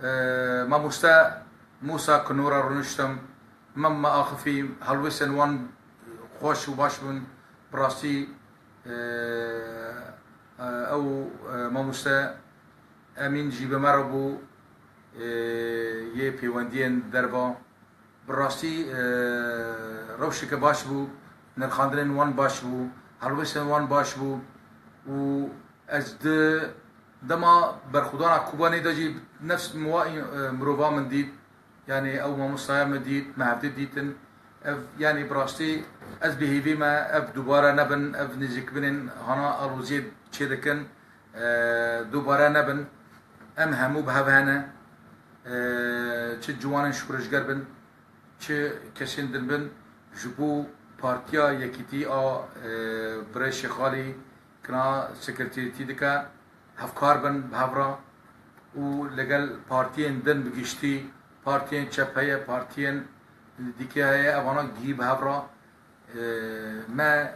e, mamoste Mûsa Kino re rûniştim. Me, me axifî, helwêstên wan xweş û baş bûn. Bi rastî, e, e, ew, e, mamoste Emîn jî bi me re bû, e, yê pêwendiyên derva. Bi rastî, e, rewşeke baş bû, nirxandinên wan baş bû, helwêstên wan baş bû û ez di dema berxwedana Kobanê de jî nefs miwa, e, mirova min dît, yanî ew mamostaya min dît, me hevdî dîtin. Ev, yanî bi rastî ez bi hêvî me ev dubare nebin, ev nêzîkbûnên hana aloziyê çêdikin, e, dubare nebin. Em hemû bi hev hene, e, çi ciwanên şoreşger bin, çi kesên din bin, ji bo Partiya Yekîtî a, e, Birêz Şêxalî kina sekreterîtî dike, hevkar bin bi hev re û li gel partiyên din bi giştî, partiyên çep heye, partiyên dîkê heye, evana gihî bi hev re. Ee, me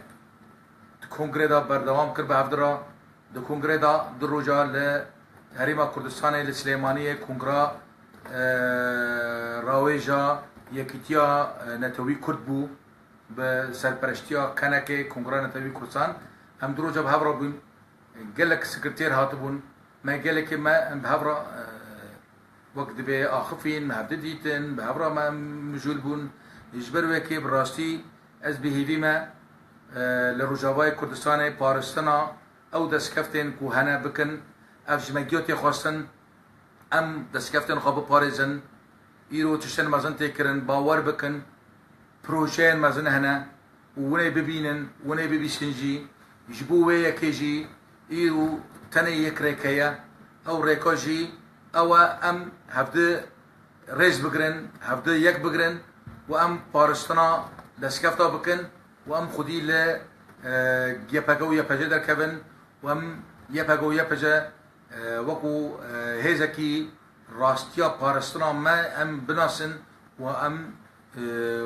di kongrê de berdewam kir bi hevdi re. Di kongrê de du roja li Herêma Kurdistanê li Silêmaniyê kongra, ee, rawêja Yekîtiya, ee, Netewî Kurd bû. Bi serpereştiya kenekê Kongra Netewî Kurdistan em du roja bi hev re bûn. Gelek sekreter hatibûn. Me gelekê me em bi hev re, e, wek divê axifîn, me hevdi dîtin, bi hev re me em mijûl bûn. Ji ber wekê bi rastî ez bi hêvî me, e, li Rojavayê Kurdistanê parastina ew destkeftên ku hene bikin. Ev ji me giya tê xwestin. Em destkeftên xwe biparêzin. Îro tiştên mezin tê kirin, bawer bikin. Projeyên mezin hene û winê bibînin, winê bibîstin jî. Ji bo wê yekê jî îro tenê yek rêke ye. Ew rêka jî ew e em hevdi rêz bigirin, hevdi yek bigirin û em parastina destkefta bikin û em xwedî li, e, Y P G û Y P J derkevin û em Y P G û Y P J e, wekû, e, hêzekî rastiya parastina me em binasin û em, e,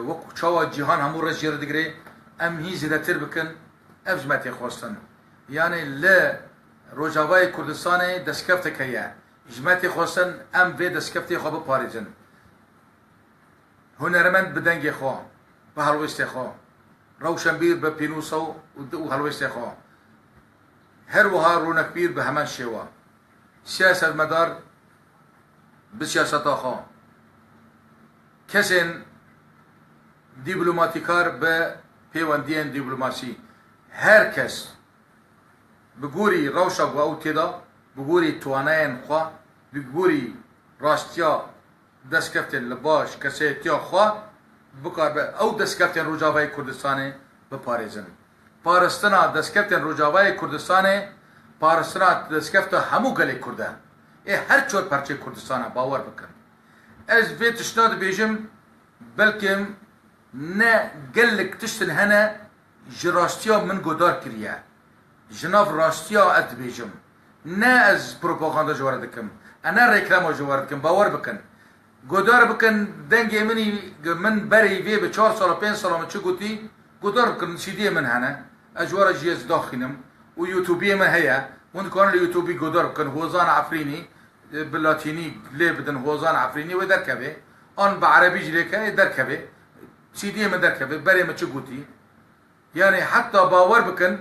wekû çawa cîhan hemû rêz jê re digire, em hîn zêdetir bikin, ev ji me tê xwestin. Yanî li Rojavayê Kurdistanê destkefteke ye. Ji me tê xwestin em vê destkeftê xwe biparêzin. Hunermend bi dengê xwe, bi helwêstê xwe, rewşenbîr bi pînûsa û, û, û helwêstê xwe, her wiha rûnekbîr bi hemen şêwe, siyasetmedar bi siyaseta xwe, kesên dîplomatîkar bi pêwendiyên dîplomasî, her kes bi gorî rewşa ku ew tê de, bi gorî twaneyên xwe, bi gorî rastiya destkeftên li baş kesayetiya xwe bikaribe ew destkeftên Rojavayê Kurdistanê biparêzin. Parastina destkeftên Rojavayê Kurdistanê parastina destkefta hemû gelê Kurd e. Ê her çar perçeyê Kurdistan e, bawer bikin. Ez vê tişta dibêjim, belkim ne gelek tiştin hene ji rastiya min godar kiriye. Ji nav rastiya ez dibêjim. Ne ez propaganda ji we re dikim. E ne reklama ji we re dikim. Bawer bikin. Godar bikin dengê min î, min berî vê bi çar sala, pênc sala min çi gotî, godar bikin, C D'yê min hene. Ez ji we re jî ez daxînim. û YouTubeê me heye. Hûn dikarin li YouTubeî guhdar bikin. Hozan Efrînî, e, bi latînî lê bidin Hozan Efrînî, wê derkeve. An bi erebî jî lê ke derkeve. CDyê min derkeve. Berê min çi gotî? Yani heta bawer bikin,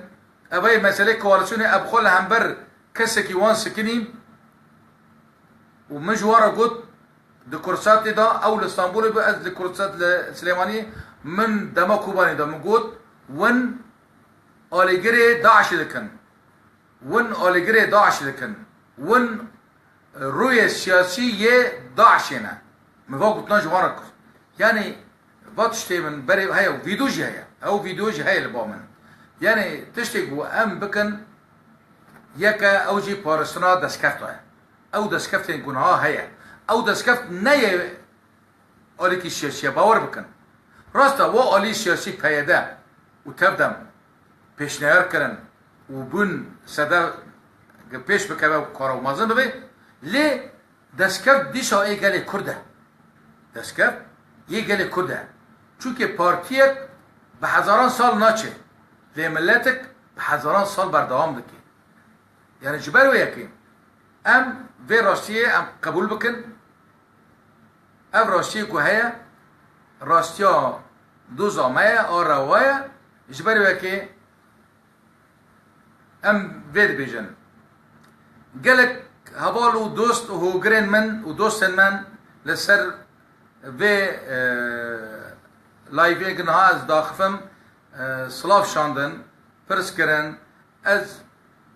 evayê meselê koalîsyonê, ev xwe li hember kesekî wan sikinî û min ji wan re got, di kursatê de, ew li Stenbolê bû, ez li kursat li Silêmaniyê, min dema Kobanê de min got, win alîgirê DAIŞê dikin. Win alîgirê DAIŞê dikin. Win rûyê siyasî yê DAIŞê ne. Min va gotina ji wan re kir. Yani va tiştê min berê heye û vîdyo jî heye. Ew vîdyo jî heye li ba min. Yani tiştê ku em bikin, yeke ew jî parastina destkefta ye. Ew destkeftên gunha heye. Ew destkeft ne yê alîkî siyasî ye, bawer bikin. Rast e, wa alî siyasî PYD û TEV-DEM pêşniyar kirin û bûn sede pêş bikeve û kara û mezin bibe, lê destkeft dîsa ê gelê Kurd e. Destkeft yê gelê Kurd e. Çunke partiyek bi hezaran sal naçe, lê miletik bi hezaran sal berdewam dike. Yani ji ber wê yekê em vê rastiyê em qebûl bikin. Ev rastiyê ku heye, rastiya doza me ye, a rewa ye. Ji ber wê yekê em vê dibêjin. Gelek heval û dost û hogirên min û dostên min li ser vê, e, liveê niha ez daxifim, e, silav şandin, pirs kirin. Ez,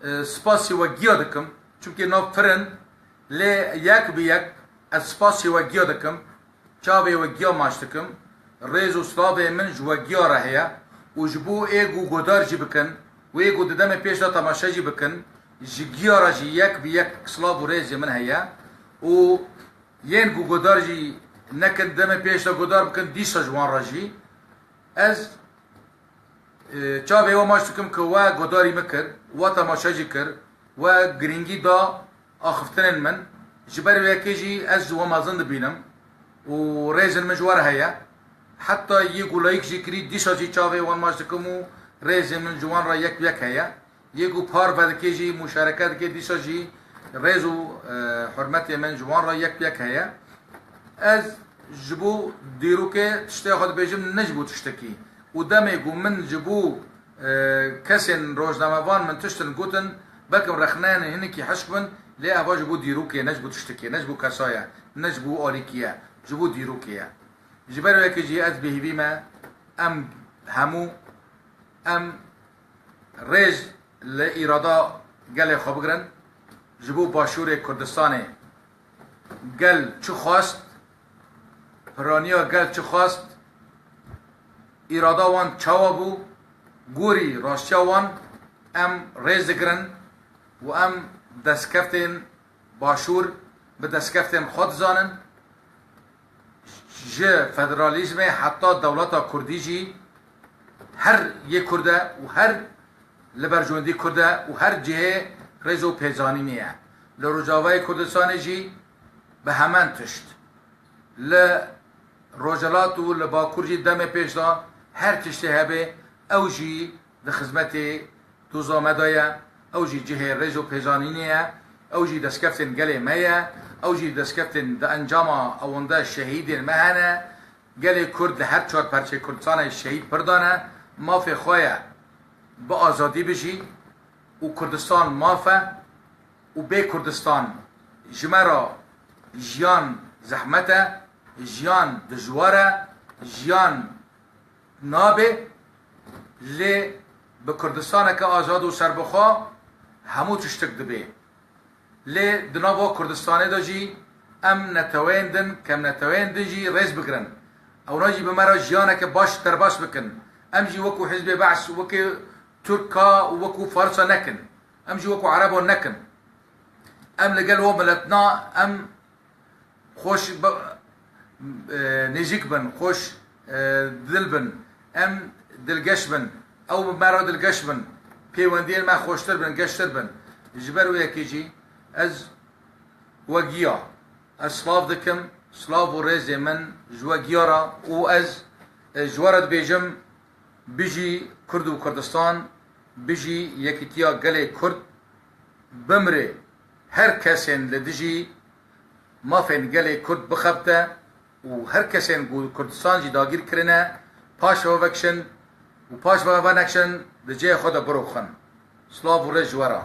e, spasî we giya dikim. Çimkî nav pir in, lê yek bi yek ez spasî we giya dikim. Çavê we giya maç dikim. Rêz û silavê min ji we giya re heye û ji bo ê ku guhdar jî bikin û ê ku di demê pêş de temaşe jî bikin, ji giya re jî yek bi yek silav û rêzê min heye û yên ku guhdar jî nekin, demê pêş de guhdar bikin, dîsa ji wan re jî ez, e, çavê we maç dikim ku we guhdarî min kir, we temaşe jî kir, we girîngî da axiftinên min. Ji ber wê yekê jî ez ji we mezin dibînim û rêzên min ji we re heye. Heta yê ku layîk jî kirî, dîsa jî çavê wan maç dikim û rêzên min ji wan re yek bi yek heye. Yê ku parve dike jî, muşareke dike, dîsa jî rêz û, e, hurmetê min ji wan re yek bi yek heye. Ez ji bo dîrokê tiştê xwe dibêjim, ne ji bo tiştekî. Û demê ku min ji bo, e, kesên rojnamevan min tiştin gotin, belkim rexneyên hinekî hişk bin, lê eva ji bo dîrokê, ne ji bo tiştekê, ne ji bo kesa ye, ne ji bo alîkî ye, ji bo dîrokê ye. Ji ber wê yekê jî ez bi hêvî me, em hemû, em rêz li îrada gelê xwe bigirin. Ji bo Başûrê Kurdistanê gel çi xwest, piraniya gel çi xwest, îrada wan çawa bû, gorî rastiya wan em rêz digirin û em destkeftên Başûr bi destkeftên xwe dizanin. Ji federalîzmê heta dewleta kurdî jî her yê kurd e û her liberjwendî kurd e û her cihê rêz û pêzanînê ye. Li Rojavayê Kurdistanê jî bi hemen tişt. Li Rojhilat û li Bakur jî demê pêş de her tiştê hebe, ew jî di xizmetê doza me de ye, ew jî cihê rêz û pêzanînê ye, ew jî destkeftên gelê me ye, ew jî destkeftên di encama ewande şehîdên me hene. Gelê Kurd li her çar perçê Kurdistanê şehîd pir dane, mafê xwe ye bi azadî bijî û Kurdistan maf e û bê Kurdistan ji me re jiyan zehmet e, jiyan dijwar e, jiyan nabe, lê bi Kurdistaneke azad û serbixwe hemû tiştik dibe. Lê di nava Kurdistanê de jî em neteweyên din, kemneteweyên din jî rêz bigirin. Ewna jî bi me re jiyaneke baş derbas bikin. Em jî wekû Hizbê Be's, wekî Tirka û wekû Farsa nekin. Em jî wekû Ereba nekin. Em li gel we miletna, em xweş bi, e, nêzîk bin, xweş, e, dil bin, em dilgeş bin, ew bi me re dilgeş bin, pêwendiyên me xweştir bin, geştir bin. Ji ber wê yekê jî ez we giya, ez silav dikim, silav û rêzê min ji we giya re û ez, e, ji we re dibêjim, bijî Kurd û Kurdistan, Bijî yekîtiya gelê Kurd, bimrê her kesên li dijî mafên gelê Kurd bixebite û her kesên ku Kurdistan jî dagîr kirine, paş ve vekişin û paş ve venekişin, di cihê xwe de biroxin. Silav û rêz ji we re.